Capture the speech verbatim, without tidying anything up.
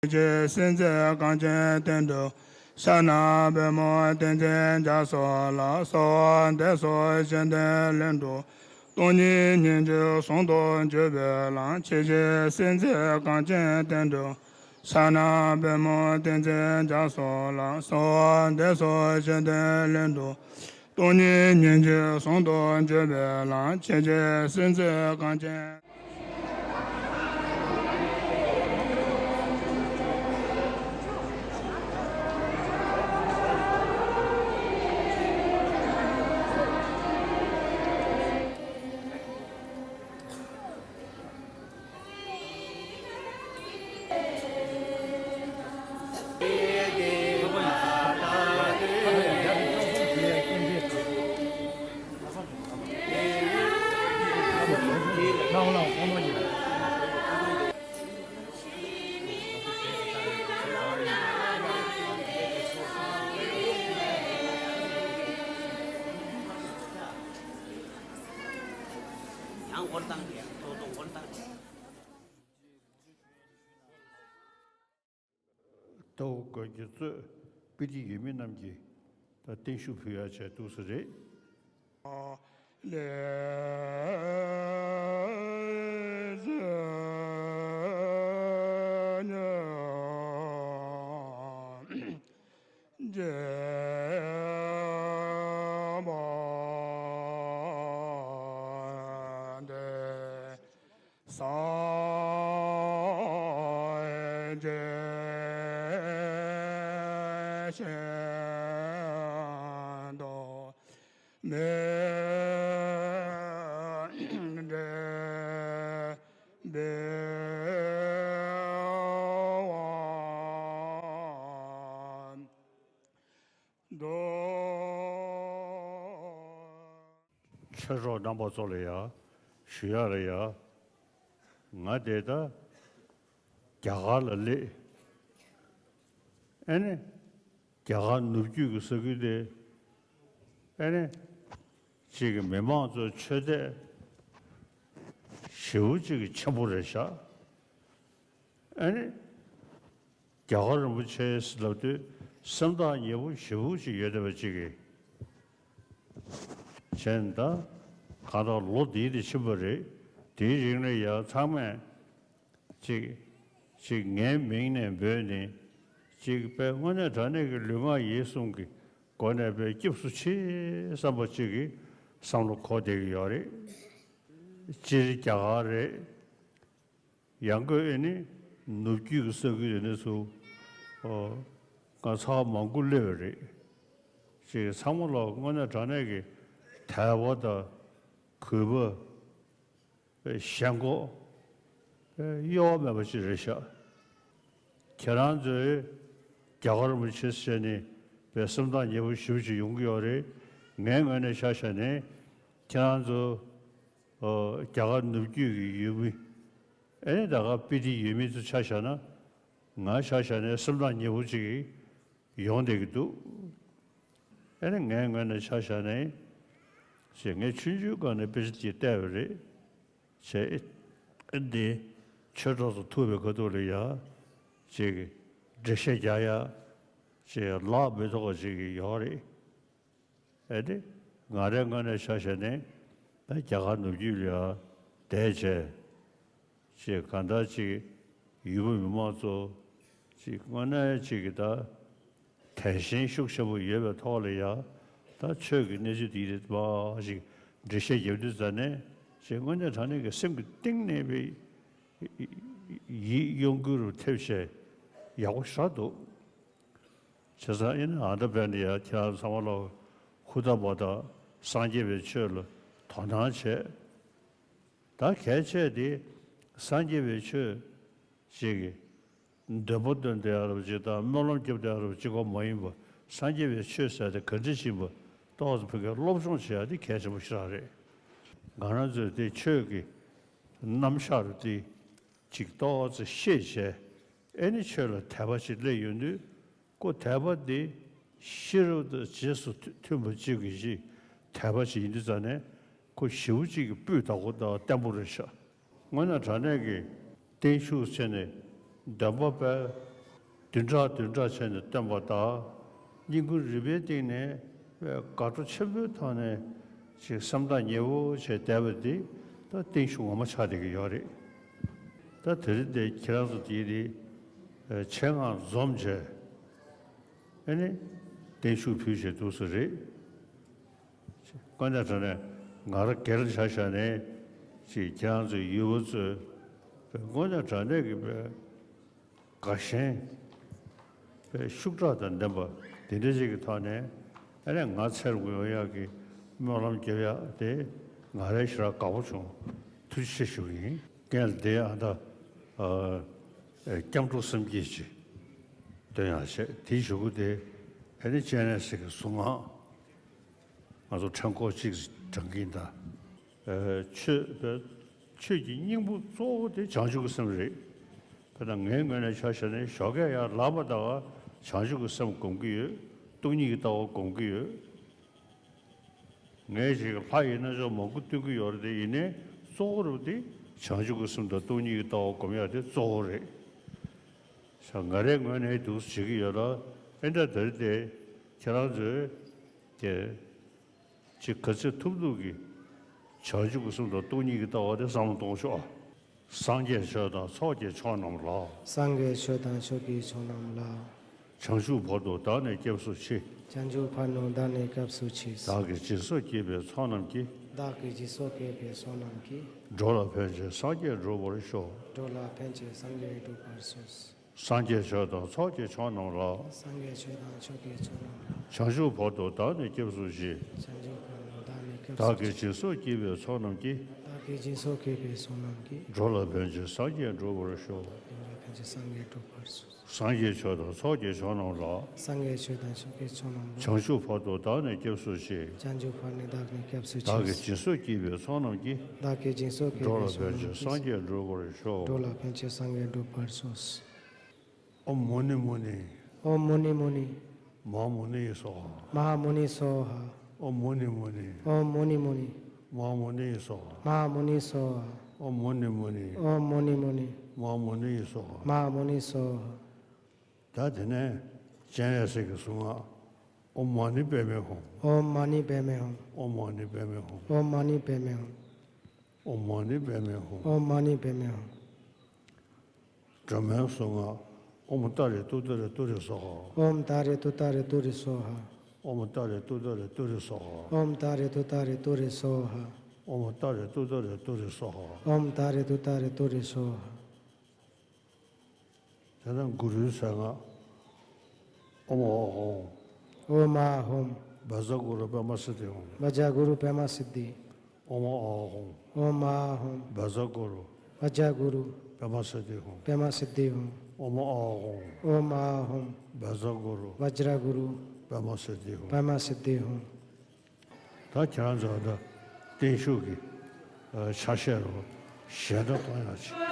ཆེ་སྲིད་མཛད་གངས་ཅན་བསྟན་འགྲོ། ཕྱག་ན་པདྨོ་བསྟན་འཛིན་རྒྱ་མཚོ་ལ། གསོལ་བ་འདེབས་སོ་སྤྱི་དོན་ལྷུན་གྲུབ། སྟོང་ཉིད་སྙིང་རྗེ་ཟུང་དུ་འཇུག་པའི་ལམ། ཆེ་ཆེ་སྲིད་མཛད་གངས་ཅན་བསྟན་འགྲོ། ཕྱག་ན་པདྨོ་བསྟན་འཛིན་རྒྱ་མཚོ་ལ། གསོལ་བ་འདེབས་སོ་སྤྱི་དོན་ལྷུན་གྲུབ། སྟོང་ཉིད་སྙིང་རྗེ་ཟུང་དུ་འཇུག་པའི་ལམ། ཆེ་ཆེ་སྲིད་མཛད་གངས་ཅན། ཡང་འགོར་བཏང་ཡང་ཐོག་ཐོག་འགོར་བཏང་། ལྟ་བ་དགོན་གྱི་གཙོས་དཔེ་ཁྲིད་ཡོད་མི་རྣམས་ཀྱིས་ད་བརྟན་བཞུགས་ཕུལ་ཡག་བྱས་འདུག་ས་རེད། ལས་རྗེས་མ་འདི། སངས་རྒྱས་ཞིང་དུ་མི་འབྲལ་བའི་དབང་། ཆོས་གྲོགས་རྣམ་པ་ཚོ་ལ་ཡང་ཞུ་ཡག་ལ་ཡང་། ང་དེ་ད་རྒྱ་གར་ལ་སླེབས། ཨེ་ནི་རྒྱ་གར་ནུབ་རྒྱུད་ཀྱི་ས་ཁུལ་དེ། ཨེ་ནི་ཅིག་གི་མི་མང་ཚོའི་ཆོས་དད་ཞེ་པོ་ཅིག་གི་ཆེན་པོ་རེད་ཤག་ཨེ་ནི། རྒྱ་གར་རིན་པོ་ཆེ་ཟེར་ལབ་དུས་སེམས་ཐག་ཉེ་པོ་ཞེ་པོ་ཅིག་ཡོད་བསྡད་པ་ཅིག་གིས། བྱས་ན་ད་གང་ལྟར་ལོ་འདིའི་དེ་ཕྱིན་པ་རེད། དེའི་རིང་ལ་ཡང་ཚང་མས་ཅིག་ཅིག་ངའི་མིང་ནས་འབོད་ནས་ཅིག་དཔེ་དངོས་གནས་དྲང་གནས་ཀྱི་ལུས་ངག་ཡིད་གསུམ་གྱི་སྒོ་ནས་དཔེ་སྐྱབས་སུ་མཆི་བསམ་པ་ཅིག་གི་བསམ་བློ་འཁོར་བསྡད་ཀྱི་ཡོད་རེད། སྤྱིར་རྒྱ་གར་རེད། ཡང་སྒོས་ཨེ་ནི་ནུབ་རྒྱུད་ཀྱི་ས་ཁུལ་དེ་ནས་ཚུར་ཨོ་ང་ཚ་བ་མང་པོ་སླེབས་པ་རེད། ཅེས་ཚང་མ་ལ་དངོས་གནས་དྲང་གནས་ཀྱི་དད་པ་དང་གུས་པ། ཞེན་ཁོག་གཡོ་བ་མེད་པ་ཅིག་རེད་ཤག་ཁྱེད་རང་ཚོས་རྒྱ་གར་རིན་པོ་ཆེ་ཟེར་ནས་པའི་སེམས་ཐག་ཉེ་པོ་ཞེ་པོ་ཅིག་ཡོང་གི་ཡོད་རེད། ངའི་ངོས་ནས་ཆ་བཞག་ནས་ཁྱེད་རང་ཚོ་ཨོ་རྒྱ་གར་ནུབ་རྒྱུད་ཀྱི་ཡུལ་མི། ཨེ་ནི་ད་ག་དཔེ་དེ་ཡོད་མི་ཚོ་ཆ་བཞག་ན། ང་ཆ་བཞག་ནས་སེམས་ཐག་ཉེ་པོ་ཅིག་ཡོང་བསྡད་ཀྱི་འདུག་ཨེ་ནི་ངའི་ངོས་ནས་ཆ་བཞག་ནས་ཞེས་ངས་ཆུང་ཆུང་སྒང་ནས་དཔེ་ཆ་ཅིག་བལྟས་པ་རེད། ཞེས་ཨེ་འདི་ཆོས་གྲོགས་སུ་ཐུག་པའི་ཁ་ཐུག་ལ་ཡ་ཅིག་འགྲེལ་བཤད་རྒྱག་ཡ་ཅིག་ལག་མི་ཐོགས་པ་ཅིག་ཡོད་རེད། ཨེ་དེ། ང་རའི་ངོས་ནས་ཆ་བཞག་ནས་ད་རྒྱ་གར་ནུབ་རྒྱུད་ལ་བསྡད་བྱས། ཅེས་གང་ལྟར་ཅིག་ཡུལ་པོ་མི་མང་ཚོ་ཅིག་དངོས་གནས་ཅིག་གི་ད་དད་ཞེན་ཤུགས་ཆེན་པོ་ཡོད་པའི་ཐོག་ལ་ཡ་ད་ཆོས་ཀྱི་གནས་ཚུལ་འདི་རེད་པ་ཞིག་འགྲེལ་བཤད་རྒྱབ་དུས་ཙ་ནས་ཅིག་དངོས་གནས་དྲང་གནས་ཀྱི་སེམས་ཀྱི་གཏིང་ནས་པའི་ཡིད་གཡོ་འགུལ་རུ་ཐེབས་བྱས་ཡག་པོ་ཞེ་དྲག་འདུག་བྱས་ཙང་ཨེ་ནི་ཨ་ད་བས་ནི་ཡ་ཁྱེད་རང་ཚང་མ་ལ་ཧུར་ཐག་པ་དང་སངས་རྒྱས་པའི་ཆོས་ལ་དོ་སྣང་བྱས། ད་གལ་ཆེ་དེ་སངས་རྒྱས་པའི་ཆོས་ཅིག་གི་འདོན་པ་འདོན་བསྡད་ཡ་རབ་ཅིག་དང་སྨོན་ལམ་རྒྱབ་བསྡད་ཡ་རབ་ཅིག་གོ་མ་ཡིན་པ་སངས་རྒྱས་པའི་ཆོས་ཟེར་དེ་ག་འདྲ་ཞིག་ཡིན་པ་ཏོག་ཙམ་ཕ་གིར་སློབ་སྦྱོང་བྱེད་ཡ་དེ་གལ་ཆེན་པོ་ཞེ་དྲག་རེད། ང་རང་ཚོས་དེ་ཆོས་ཀྱི་རྣམ་གཞག་རུ་དེ་ཅིག་ཏོག་ཙམ་ཤེས་བྱས་ཨེ་ནི་ཆོས་ལ་དད་པ་ཞིག་སླེབས་ཡོང་དུས། ཁོ་དད་པ་འདི་ཤེས་རབ་དང་རྗེས་སུ་མཐུན་པ་གཅིག་གི་ཞིག་དད་པ་ཞིག་ཡིན་དུས་ཙང་ནས་ཁོ་ཞེ་པོ་གཅིག་གི་སྤུས་དག་པོ་དང་བརྟན་པོ་རེད་ཤག་དངོས་གནས་དྲང་གནས་ཀྱི་བརྟན་བཞུགས་བྱས་ནས་འདོན་པ་དཔེ་ བདུན་ཕྲག་བདུན་ཕྲག་བྱས་ནས་བཏོན་པ་དང་། བསྙེན་བཀུར་རིམ་པའི་སྟེང་ནས་དགའ་སྤྲོ་ཆེན་པོའི་ཐོག་ནས་ཅིག་སེམས་ཐག་ཉེ་བོ་བྱས་བསྡད་པ་འདི་ད་བརྟན་བཞུགས་ངོ་མ་ཆགས་བསྡད་ཀྱི་ཡོད་རེད། ད་དེ་རིང་འདི་ཁྱེད་རང་ཚོ་དེ་ནི་ཆེད་མངགས་འཛོམས་བྱས། ཨ་ནི་བརྟན་བཞུགས་ཕུལ་བྱས་འདུག་ས་རེད། དངོས་གནས་དྲང་གནས་ང་རང་སྒེར་ཆ་བཞག་ནས་ཅིག་ཁྱེད་རང་ཚོའི་ཡུལ་པ་ཚོས་དངོས་གནས་དྲང་གནས་ཀྱི་དགའ་ཞེན་ཤུགས་དྲག་དང་ལྡན་པ་དེ་འདྲ་ཅིག་གི་ཐོག་ནས། ཨ་ནི་ང་ཚེ་རིང་ཡོང་ཡག་གི་སྨོན་ལམ་རྒྱབ་ཡག་དེ་ང་རང་ཞེ་དྲག་དགའ་པོ་བྱུང་། ཐུགས་རྗེ་ཆེ་ཞུ་གི་ཡིན། རྐྱེན་ལ་དེ་ཨ་ད་ཨ་སྐྱབས་འགྲོ་སེམས་བསྐྱེད་ཅིག་འདོན་ཡག་བྱས། དེའི་གཞུག་གུ་དེ་ཨ་ནི་སྤྱན་རས་གཟིགས་ཀྱི་གཟུངས་སྔགས། ང་ཚོ་ཕྲེང་སྐོར་གཅིག་བགྲང་གིན་གདའ། ཆོས་པའི་ཆོས་ཀྱི་སྙིང་པོ་གཙོ་བོ་དེ་བྱང་ཆུབ་ཀྱི་སེམས་རེད། དཔེར་ན་ངའི་ངོས་ནས་ཆ་བཞག་ན་ཞོགས་ཀས་ཡར་ལངས་པ་དང་བྱང་ཆུབ་ཀྱི་སེམས་སྒོམ་གྱི་ཡོད། སྟོང་ཉིད་ཀྱི་ལྟ་བ་སྒོམ་གྱི་ཡོད། ངས་ཅིག་ལྷ་ཡི་རྣམ་གཞག་མང་པོ་སྟོན་གྱི་ཡོད་རེད་དེ། ཡིན་ནའི་གཙོ་བོ་རུ་དེ་བྱང་ཆུབ་ཀྱི་སེམས་དང་སྟོང་ཉིད་ཀྱི་ལྟ་བ་སྒོམ་ཡག་དེ་གཙོ་བོ་རེད། ང་རའི་ངོས་ནས་འདུག་བྱེད་ཀྱི་ཡོད་ལ། ཨེ་འདྲ་དེ་རེད་དེ། ཁྱེད་རང་ཚོས་དེ། ཅིག་ག་ཚོད་ཐུབ་ཐུབ་ཀྱིས་བྱང་ཆུབ་ཀྱི་སེམས་དང་སྟོང་ཉིད་ཀྱི་ལྟ་བ་དེ་བསམ་བློ་གཏོང་ཤོག་ཨ། སངས་རྒྱས་ཆོས་དང་ཚོགས་ཀྱི་མཆོག་རྣམས་ལ། སངས་རྒྱས་ཆོས་དང་ཚོགས་ཀྱི་མཆོག་རྣམས་ལ། བྱང་ཆུབ་བར་དུ་བདག་ནི་སྐྱབས་སུ་མཆི། བྱང་ཆུབ་བར་དུ་བདག་ནི་སྐྱབས་སུ་མཆི། བདག་གིས་སྦྱིན་སོགས་བགྱིས་པའི་ཚོགས་རྣམས་ཀྱིས། བདག་གིས་སྦྱིན་སོགས་བགྱིས་པའི་ཚོགས་རྣམས་ཀྱིས། འགྲོ་ལ་ཕན་ཕྱིར་སངས་རྒྱས་འགྲུབ་པར་ཤོག་འགྲོ་ལ་ཕན་ཕྱིར་སངས་རྒྱས་འགྲུབ་པར་ཤོག་སངས་རྒྱས་ཆོས་དང་ཚོགས་ཀྱི་མཆོག་རྣམས་ལ། སངས་རྒྱས་ཆོས་དང་ཚོགས་ཀྱི་མཆོག་རྣམས་ལ། བྱང་ཆུབ་བར་དུ་བདག་ནི་སྐྱབས་སུ་མཆི། བྱང་ཆུབ་བར་དུ་བདག་ནི་སྐྱབས་སུ་མཆི། བདག་གིས་སྦྱིན་སོགས་བགྱིས་པའི་ཚོགས་རྣམས་ཀྱིས། བདག་གིས་སྦྱིན་སོགས་བགྱིས་པའི་ཚོགས་རྣམས་ཀྱིས། འགྲོ་ལ་ཕན་ཕྱིར་སངས་རྒྱས་འགྲུབ་པར་ཤོག་འགྲོ་ལ་ཕན་ཕྱིར་སངས་རྒྱས་འགྲུབ་པར་ཤོག་སངས་རྒྱས་ཆོས་དང་ཚོགས་ཀྱི་མཆོག་རྣམས་ལ། སངས་རྒྱས་ཆོས་དང་ཚོགས་ཀྱི་མཆོག་རྣམས་ལ། བྱང་ཆུབ་བར་དུ་བདག་ནི་སྐྱབས་སུ་མཆི། བྱང་ཆུབ་བར་དུ་བདག་ནི་སྐྱབས་སུ་མཆི། བདག་གིས་སྦྱིན་སོགས་བགྱིས་པའི་ཚོགས་རྣམས་ཀྱིས། བདག་གིས་སྦྱིན་སོགས་བགྱིས་པའི་ཚོགས་རྣམས་ཀྱིས། འགྲོ་ལ་ཕན་ཕྱིར་སངས་རྒྱས་འགྲུབ་པར་ཤོག་འགྲོ་ལ་ཕན་ཕྱིར་སངས་རྒྱས་འགྲུབ་པར་ཤོག་ཨོཾ་མུ་ནི་མུ་ནི། ཨོཾ་མུ་ནི་མུ་ནི། མ་ཧཱ་མུ་ནི་ཡེ་སྭཱ་ཧཱ། མ་ཧཱ་མུ་ནི་སྭཱ་ཧཱ། ཨོཾ་མུ་ནི་མུ་ནི། ཨོཾ་མུ་ནི་མུ་ནི། མ་ཧཱ་མུ་ནི་ཡེ་སྭཱ་ཧཱ། མ་ཧཱ་མུ་ནི་སྭཱ་ཧཱ། ཨོཾ་མུ་ནི་མུ་ནི། ཨོཾ་མུ་ནི་མུ་ནི། མ་ཧཱ་མུ་ནི་ཡེ་སྭཱ་ཧཱ། མ་ཧཱ་མུ་ནི་སྭཱ་ཧཱ། ད་དེ་ནས་སྤྱན་རས་གཟིགས་ཀྱི་གཟུངས་སྔགས། ཨོཾ་མ་ཎི་པདྨེ་ཧཱུྃ། ཨོཾ་མ་ཎི་པདྨེ་ཧཱུྃ། ཨོཾ་མ་ཎི་པདྨེ་ཧཱུྃ། ཨོཾ་མ་ཎི་པདྨེ་ཧཱུྃ། ཨོཾ་མ་ཎི་པདྨེ་ཧཱུྃ། ཨོཾ་མ་ཎི་པདྨེ་ཧཱུྃ། སྒྲོལ་མའི་གཟུངས་སྔགས། ཨོཾ་ཏཱ་རེ་ཏུཏྟཱ་རེ་ཏུ་རེ་སྭཱ་ཧཱ། ཨོཾ་ཏཱ་རེ་ཏུཏྟཱ་རེ་ཏུ་རེ་སྭཱ་ཧཱ། ཨོཾ་ཏཱ་རེ་ཏུཏྟཱ་རེ་ཏུ་རེ་སྭཱ་ཧཱ། ཨོཾ་ཏཱ་རེ་ཏུཏྟཱ་རེ་ཏུ་རེ་སྭཱ་ཧཱ། ཨོཾ་ཏཱ་རེ་ཏུཏྟཱ་རེ་ཏུ་རེ་སྭཱ་ཧཱ། ཨོཾ་ཏཱ་རེ་ཏུཏྟཱ་རེ་ཏུ་རེ་སྭཱ་ཧཱ། དེ་ནས་གུ་རུའི་གཟུངས་སྔགས། ཨོཾ་ཨཱཿཧཱུྃ། ཨོཾ་ཨཱཿཧཱུྃ། བཛྲ་གུ་རུ་པདྨ་སིདྡྷི་ཧཱུྃ། བཛྲ་གུ་རུ་པདྨ་སིདྡྷི། ཨོཾ་ཨཱཿཧཱུྃ། ཨོཾ་ཨཱཿཧཱུྃ། བཛྲ་གུ་རུ། བཛྲ་གུ་རུ། པདྨ་སིདྡྷི་ཧཱུྃ། པདྨ་སིདྡྷི་ཧཱུྃ། ཨོཾ་ཨཱཿཧཱུྃ། ཨོཾ་ཨཱཿཧཱུྃ། བཛྲ་གུ་རུ། བཛྲ་གུ་རུ། པདྨ་སིདྡྷི་ཧཱུྃ། པདྨ་སིདྡྷི་ཧཱུྃ། ད་ཁྱེད་རང་ཚོ་ད་བརྟན་བཞུགས་ཀྱི་ཨ་ཆ་ཤས་རུ་ཞལ་བརྡ་གཏོང་ཡག་ཅིག